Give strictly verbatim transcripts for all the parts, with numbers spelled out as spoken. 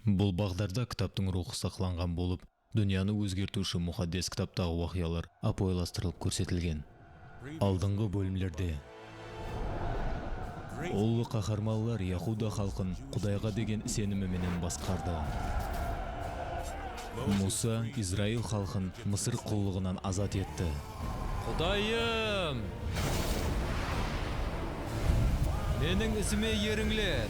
Bul baǵdarda kitaptıń ruwxı saqlanǵan bolıp, dúnyanı ózgertiwshi muqaddes kitaptaǵı waqıyalar ápiwayılastırılıp kórsetilgen. Aldınǵı bólimlerde ullı qaharmanlar Yahuda xalqın Qudayǵa degen isenimi menen basqardı. Musa Izrail xalqın Mısır qullıǵınan azat etti. Qudayım! Meniń izime erińler!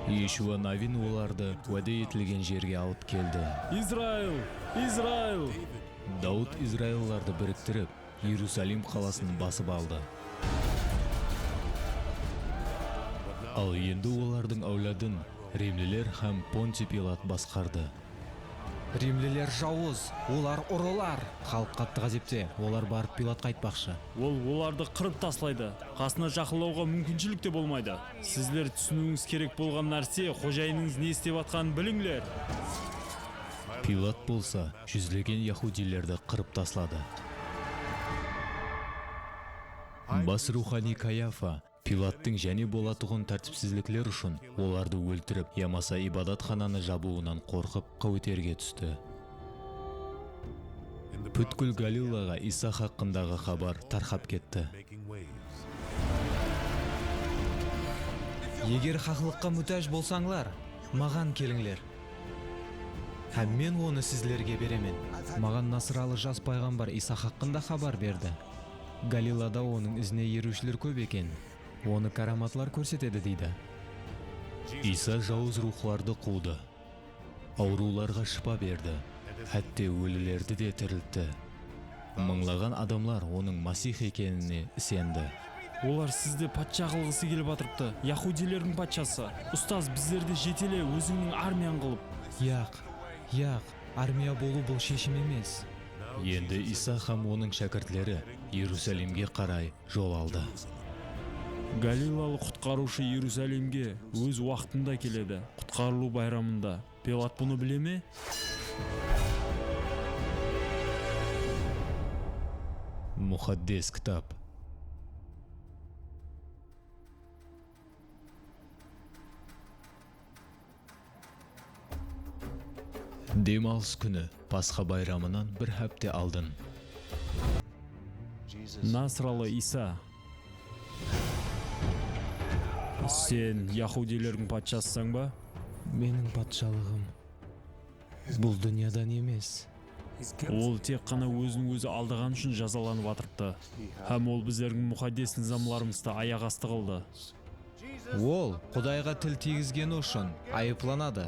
Yeshua Navin olardı wáde etilgen jerge alıp keldi. Izrail! Izrail! Dawıt izraillılardı biriktirip, Erusalim qalasın basıp aldı. Al endi olardıń áwladın rimliler hám Pontiy Pilat basqardı. Rimliler jawız, olar urılar! Xalıq qattı ǵázepte, olar barıp Pilatqa aytpaqshı. Ol olardı qırıp taslaydı, qasına jaqınlawǵa múmkinshilik te bolmaydı. Sizler túsiniwińiz kerek bolǵan nárse, xojayınıńız ne islep atqanın bilińler! Pilat bolsa júzlegen yahudiylerdi qırıp tasladı. Bas ruwxaniy Kayafa Pilattıń jáne bolatuǵın tártipsizlikler ushın olardı óltirip yamasa ibadatxananı jabıwınan qorqıp, qáweterge tústi. Pútkil Galilaǵa Iysa haqqındaǵı xabar tarqap ketti. Eger haqlıqqa mútáj bolsańlar, maǵan kelińler. Hám men onı sizlerge beremen. Maǵan nasıralı jas payǵambar Iysa haqqında xabar berdi. Galilada onıń izine eriwshiler kóp eken. Onı káramatlar kórsetedi, deydi. Iysa jawız ruwxlardı quwdı, awırıwlarǵa shıpa berdi, hátte ólilerdi de tiriltti. Mıńlaǵan adamlar onıń Masih ekenine isendi. Olar sizde patsha qılǵısı kelip atırıptı, yahudiylerdiń patshası. Ustaz, bizlerdi jetele, ózińniń armiyań qılıp. Yaq, yaq, armiya bolıw bul sheshim emes. Endi Iysa hám onıń shákirtleri Erusalimge qaray jol aldı. Galilalı qutqarıwshı Erusalimge óz waqtında keledi, Qutqarılıw bayramında. Pilat bunı bile me? Muqaddes kitap. Dem alıs kúni, Pasxa bayramınan bir hápte aldın. Nasıralı Iysa. Sen yahudiylerdiń patshasısań ba? Meniń patshalıǵım bul dúnyadan emes. Ol tek ǵana ózin-ózi aldaǵanı ushın jazalanıp atırıptı. Hám ol bizlerdiń muqaddes nızamlarımızdı ayaq astı qıldı. Ol Qudayǵa til tiygizgeni ushın ayıplanadı.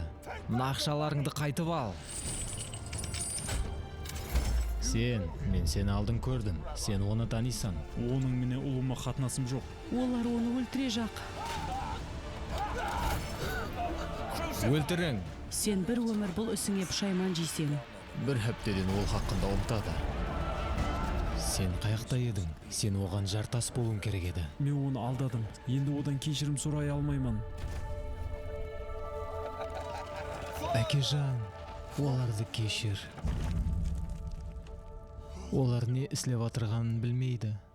Mına aqshalarıńdı qaytıp al. Sen, men seni aldın kórdim. Sen onı tanıysań. Onıń menen ulıwma qatnasım joq. Olar onı óltirejaq. Óltiriń! Sen bir ómir bul isińe pushayman jeyseń. Bir hápteden ol haqqında umıtadı. Sen qayaqta ediń? Sen oǵan jartas bolıwıń kerek edi. Men onı aldadım. Endi odan keshirim soray almayman. Ákejan, olardı keshir. Olar ne islep atırǵanın bilmeydi.